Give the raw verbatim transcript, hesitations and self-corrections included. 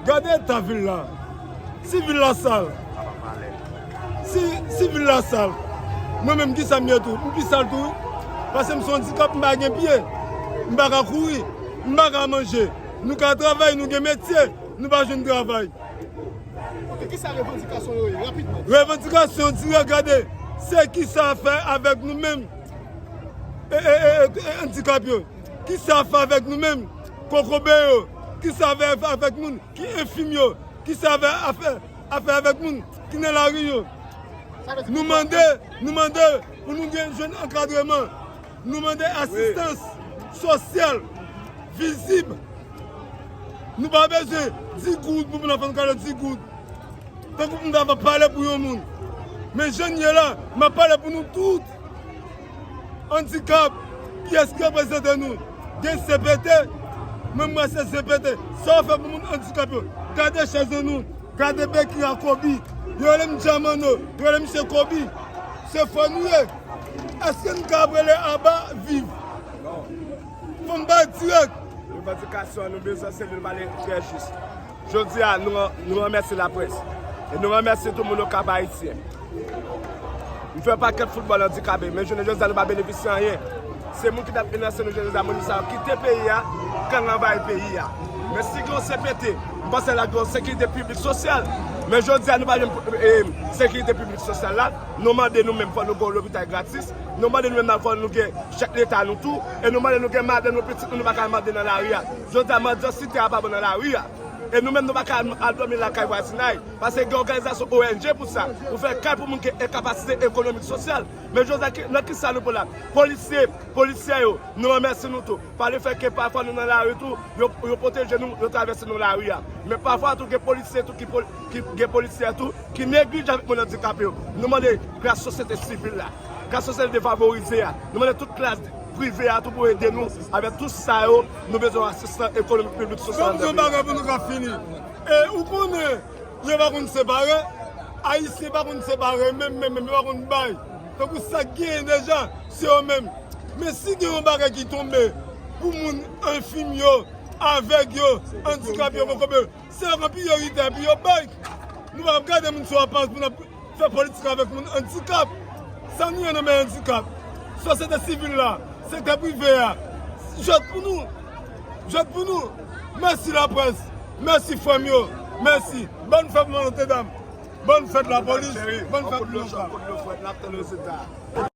Gade eta vil la. Si vil la sal. Si, si vil la sal. Mwen menm, kisa m ye tou? M pi sal tou, wi. Paske m se yon andikap, m pa gen pye. M pa ka kouri. M pa ka manje. Nou ka travay, nou gen metye. Nou pa jwenn travay. Ok, kisa revandikasyon yo ye, rapidman? Revandikasyon dirèk, gade, se kisa a fè avèk nou menm, e, e, e, e, andikap yo? Kisa a fè avèk nou menm, kokobe yo? Kisa a fè avèk moun ki enfim yo? Kisa a fè, a fè, a fè avèk moun ki nan lari yo? Nou mande, nou mande pou nou gen, jwenn ankadreman. Nou mande asistans sosyal vizib. Nou pa bezwen dis goud pou moun ap fè nou kado dis goud. Tankou pou nou ta va pale pou yon moun. Men jan n ye la, m ap pale pou nou tout. Andikap, kiyès ki reprezante nou? Gen C P T, mwen, mwen se C P T. Sa w fè pou moun andikap yo? Gade chèz an nou. Gade beki a Kobe. Yo rele m Djamano. Yo rele misye Kobe. Se fò nou ye. Èske n ka ap rele Aba viv? Fò n bay dirèk. Revandikasyon an nou bezwen, se li nou pale trè jis. Jodi a, nou, nou ranmèsye laprès. E nou ranmèsye tout moun Okap Ayisyen. M fè pakèt foutbòl andikape, men jounen jodi a nou pa benefisye anyen. Se moun ki t ap finanse nou jounen jodi a, moun sa yo kite peyi a, kann anvayi peyi a. Men si gen yon C P T, m panse l ap gen yon sekirite piblik sosyal. Men jodi a nou pa jwenn, eh, sekirite piblik sosyal la. Nou mande nou menm fò nou gen yon lopital gratis. Nou mande nou menm fò nou gen chèk leta nou tou. E nou mande nou gen madanm nou, pitit nou, nou pa ka mande nan lari a. Jodi a mandyasite a pa bon nan lari a. E nou menm nou pa ka al, al dòmi lakay vwazinay. Paske gen òganizasyon O N G pou sa, pou fè kay pou moun ki gen enkapasite ekonomik, sosyal. Men jodi a, ki, nan kisa nou pran la? Polisye, polisyè yo, nou ranmèsye nou tou. Pa lefètke pafwa nou nan lari tou, yo, yo pwoteje nou, yo travèse nou lari a. Men pafwa tou gen polisye tou ki pol-, ki gen polisyè tou ki neglijan avèk moun andikape yo. Nou mande gras sosyete sivil la, gras sosyete defavorize a. Nou mande tout klas prive a tou pou ede nou avèk tout sa yo, nou bezwen asistans ekonomik, piblik, sosyal. Bon, yon bagay pou nou ka fini. E ou konnen, yo pa konn separe. Ayisyen pa konn separe, menm, menm, menm, yo pa konn bay. Tankou sa k genyen deja, se yo menm. Men si gen yon bagay ki tonbe pou moun enfim yo, avèg yo, andikape yo, kokobe yo, se yo k an priyorite, epi yo bay. Nou pa ap gade moun sou apans pou n ap fè politik avèk moun andikap. Sa nou ye nan men andikap? Sosyete sivil la, sektè prive a, jwèt pou nou. Jwèt pou nou. Mèsi laprès. Mèsi frè m yo. Mèsi. Bòn fèt, mwen, Notre Dame. Bòn fèt lapolis. Bòn fèt, moun Okap.